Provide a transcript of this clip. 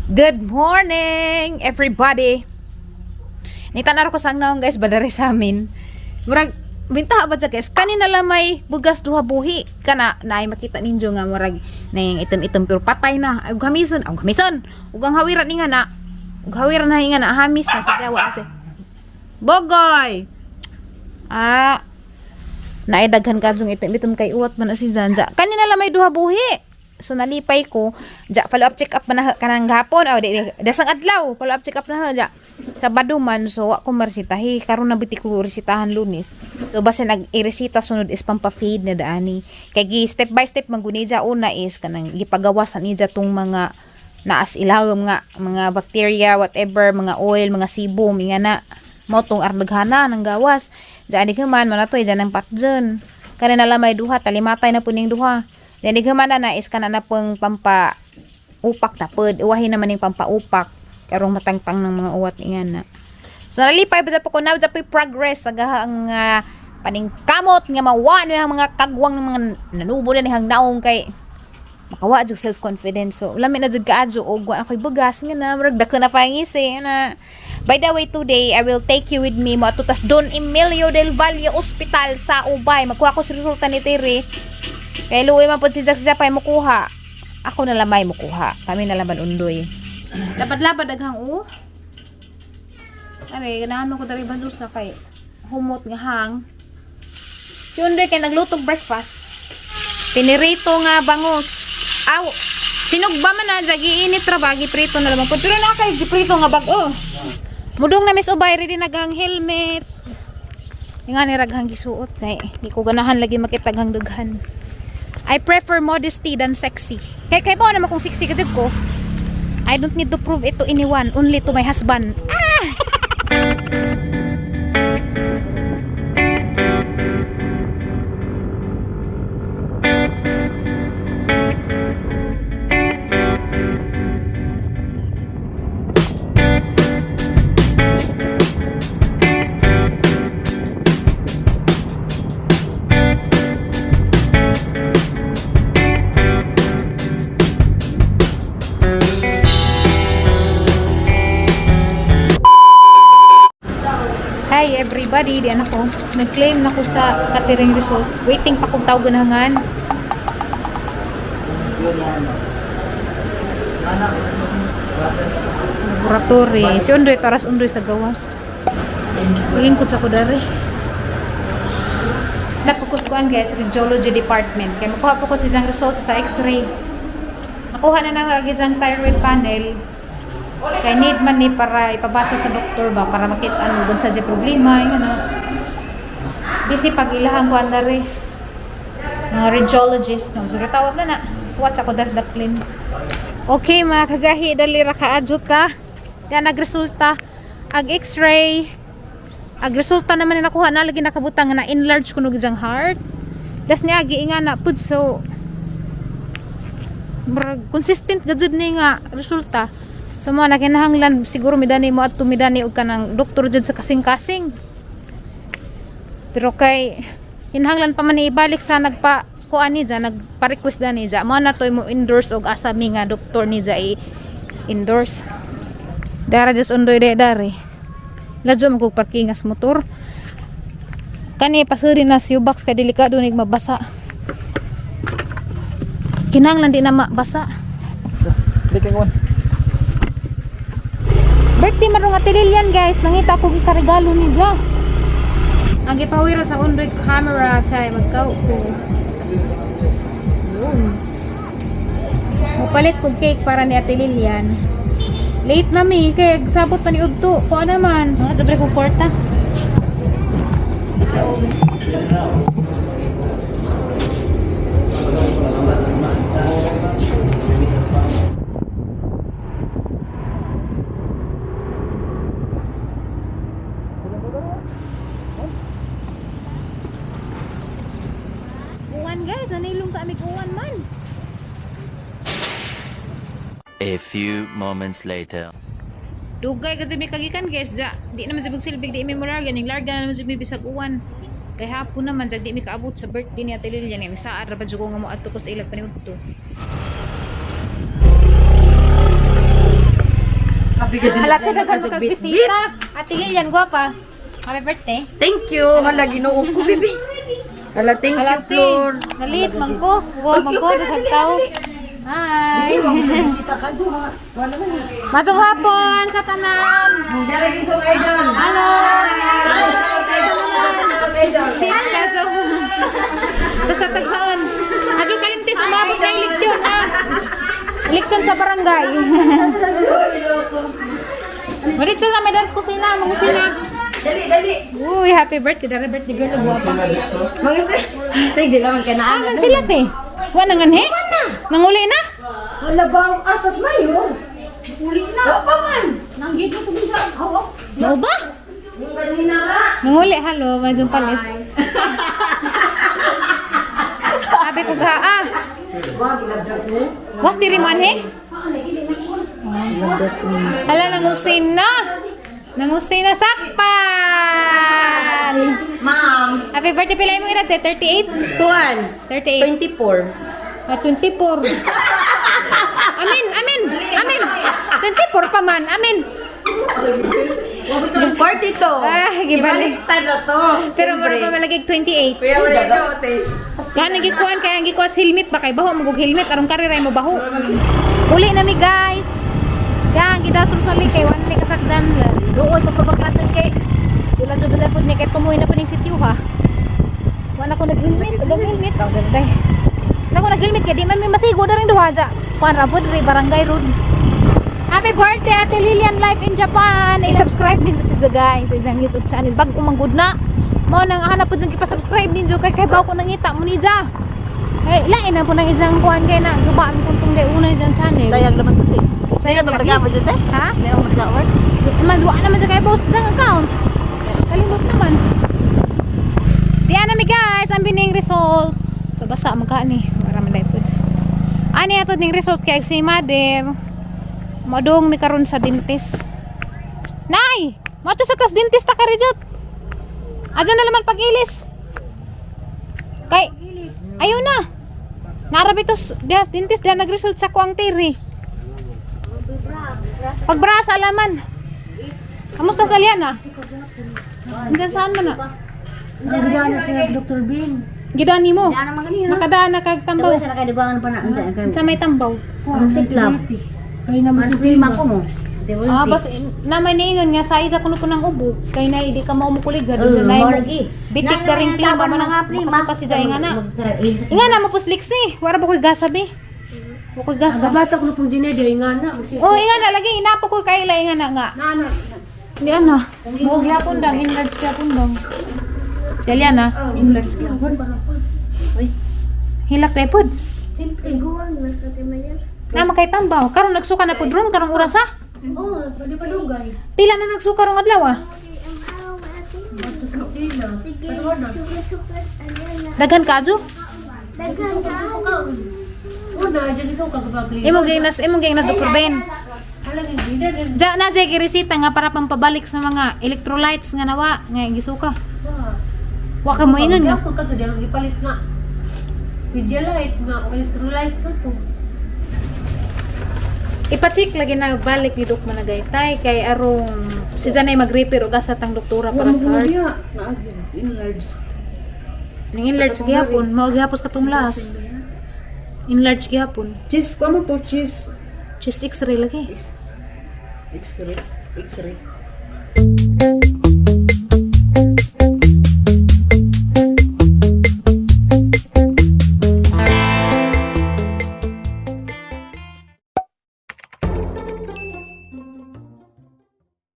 Good morning, everybody! Nitanar ko sang naong, guys, badari sa amin. Murag, binta ba dyan, guys? Kanina lang may bugas duha buhi. Kana, naay makita ninyo nga murag na yung itom-itom pero patay na. Ug hamison, ug hamison. Ug ang hawiran ni nga na. Ug hawiran na nga na hamis na sa jawa kasi. Bogoy! Ah, naay daghan kadtong itom-itom kay uwat man na si Zanja. Kanina lang may duha buhi. So nalipay ko, ja follow up check up man na kanang gahapon, aw di, di dasang adlaw, follow up check up na ha, ja. Sabado man, so wa ko maresitahi, karon na biti ko resitahan Lunes. So basta nag-iresita sunod is pampa-fade na daani. Kay gi step by step man gud niya, una is kanang gipagawasan niya tong mga naas ilawom nga mga bacteria, whatever, mga oil, mga sebum, nga na mo tong ardaghana ng gawas. Diyan di man man ato diyan ang patjon. Kani na may duha, talimatay na puning duha. Diyan di man na na is kana na pong pampa upak na pod. Uwahin naman yung pampaupak karong matangtang ng mga uwat ni nga na. So nalipay ba sa po ko na sa progress sa gaha ang mga paningkamot nga mawa nila ang mga kagwang ng mga nanubo na nihang naong kay makawa jud self confidence. So lami na jud kaadyo og wa ako'y bugas nga na murag dako na pangisi na. By the way, today I will take you with me mo tas Don Emilio del Valle Hospital sa Ubay. Magkuha ko sa resulta ni Terry. Kay luoy man pod si Jack Japay mukuha. Ako na lamay mukuha. Kami na laman undoy. Labad-labad daghang u. Are, ganahan mo ko dari bandusa kay humot nga hang. Si Undoy kay naglutog breakfast. Pinirito nga bangus. Aw, sinugba man na dya, giinit ra ba, giprito na lamang po. Pero na kay giprito nga bag-o. Mudong na Miss Ubay, ready naghang helmet. Yung nga ni raghang gisuot kay di ko ganahan lagi makitaghang dughan. I prefer modesty than sexy. Kay kay ba naman kung sexy kadib ko. I don't need to prove it to anyone, only to my husband. Ah! Hi everybody, di anak ko. Nag-claim na ko sa catering result. Waiting pa kong tawag ganangan. Laboratory. Si Undoy, taras Undoy sa gawas. Lingkod sa kudari. Napokus ko ang guys, radiology department. Kaya makuha po ko sa isang result sa x-ray. Nakuha na na agad ang thyroid panel. Kay need man ni para ipabasa sa doktor ba para makita ano kung sa problema yun ano. Busy pag ilahang ko andare. Mga radiologist no. So tawag na na. Watch ako das daplin. Okay mga kagahi, dali ra kaadyo ta. Yan nagresulta ag x-ray. Ag resulta naman ni nakuha na lagi nakabutang nga na enlarge kuno gid ang heart. Das niya giinga na pud, so murag consistent gajud ni nga resulta. So mo na kinahanglan siguro midani mo adto midani og kanang doktor jud sa kasing-kasing. Pero kay kinahanglan pa man ni ibalik sa nagpa kuan ni dya, nagpa-request na ni dya. Mo na to mo endorse og asa mi nga doktor ni dya i endorse. Dara just undoy de dare. Ladyo mo kog parkingas motor. Kani pasuri na si box kay delikado nig mabasa. Kinahanglan di na mabasa. Hindi kay Juan. Birthday man nga Lilian, guys, mangita ko gikaregalo ni Ja. Ang gipawira sa undoy camera kay magkaw ko. Yun. Mupalit kog cake para ni Ate Lilian. Late na mi kay sabot pa ni udto. Kuha naman. Mga dobre kong kwarta. Uwan guys, nanilong sa amig uwan man. A few moments later. Dugay kasi may kagikan guys, ja. Di naman sa silbig di mi mo larga ning larga na naman sa mi bisag uwan. Kay hapon naman jag di mi kaabot sa birthday ni Ate Lilian ning saad ra ba jud ko nga moadto ko sa ilag paniudto. Hala, daghan mo kag bisita. Ate Lilian, gwapa. Happy birthday. Thank you. Hala, Ginoo ko, bibi. Hala, thank you, Hala, te. Flor. Nalit man ko. Wa man ko daghang tao. Hi. Matong hapon sa tanan. Hello. Cheers ka to. Tapos sa tagsaon. Adyo kalimtis umabot na eleksyon ha. Eleksyon sa barangay. Diretso na may dalas kusina, mangusina. Dali, dali. Uy, happy birthday, dara birthday girl guwapa. Mga sige naman ka na. Ah, man sila te. Wa nangan he? Nanguli na? Hala ba ang asas mayo? Uli na. Wa pa man. Mao ba? Nanguli, halo, majong palis. Sabi ko ga ah. Was diri man he? Hala, nangusin na. Nangusin na sakpan. Ma'am. Happy birthday pila imong edad te? 38? Kuan. 38. 24. Ah, 24. Amin, amin, amin. 24 pa man, amin. 42. Ah, gibalik. Ibaliktad na to. Pero mura pa malagig 28. Kuya, wala ikaw, te. Kaya nagikuan kaya ang gikuas helmet ba kay baho magug helmet aron kariray mo baho. Uli na mi guys. Yan gidasol sa kay wan ni kasakdan. Luoy pagpabaklasan kay sila jud sa pud ni kay tumuy na puning sityo ha. Wala ko nag-helmet, nag helmet raw ganday. Wala ko nag-helmet kay di man may masigo na rin duha ja. Kuan ra pud ri barangay road. Happy birthday, Ate Lilian Life in Japan! I-subscribe din sa siya guys sa isang YouTube channel. Bag umanggod na. Mao nang hanap po dyan kipa-subscribe din kay kay bawo ko nangita mo ni ja. Eh, lain na po nang isang kuan kay na gubaan kung tong day una ni dyan channel. Sayang naman to, te. Sayang Sayang naman lagi. ka mo dyan, te. Ha? Hindi ako mag-work. Man, wa naman siya kay post dyan account. Kalimot naman. Di na mi guys, ang bining result. Pabasa man ka ni. Wala man dai pud. Ani ato ning result kay si mother. Modong mi karon sa dentist. Nay, moto sa tas dentist ta ka rejot. Adyo na naman pag-ilis. Kay ayo na. Narabi to diha dentist diha nag-result sa kuang tiri. Pagbrasa alaman. Kamusta sa Liana? Hanggang saan man na? Ang gidaan sila Dr. Bin. Gidani mo. Daan naman kanina. Nakadaan na kag tambaw. Tapos sa nakadibangan pa na. Sa may tambaw. Ang siklab. Ay naman prima ko mo. Ah, bas naman niingon nga sa isa kuno po ng ubo kay nay di ka maumukulig ha Oo, dun nay mo. lagi. Bitik da ring plima man ang prima. kasi jay nga na. Inga na mapusliksi. Wara ba koy gasa be? Wa koy gasa. Bata ko na pong ginede, nga na. Oh, inga na lagi inapo ko kay ila inga na nga. Hindi ana. Buog yapon dang enlarge yapon dang. Siya na. Enlarge gyapon. Hilak tayo pod. Siyempre, guwang na sa timayar. Na makay tambaw. Karon nagsuka na pod ron karong oras ha. Oo, pwede pa dugay. Pila na nagsuka rong adlaw ah. Daghan ka adyo. Una, dyan isaw ka kapapli. Imong ginas Dr. Ben. Halaga, gina. Ja na jay giresita nga para pampabalik sa mga electrolytes nga nawa nga gisuka. Wa ka mo ingon nga. Gyapon ka to, diyan gipalit nga. Pedialyte nga, electrolytes na to. Ipa-check lagi na balik ni Dok Managaytay kay arong si Janay mag-repair og asa tang doktora para sa heart. Enlarge. Ning enlarge gihapon, mao gihapon sa katong las. Enlarge gihapon. Cheese, kuha mo to, cheese. Chest x-ray lagi. X-ray. X-ray.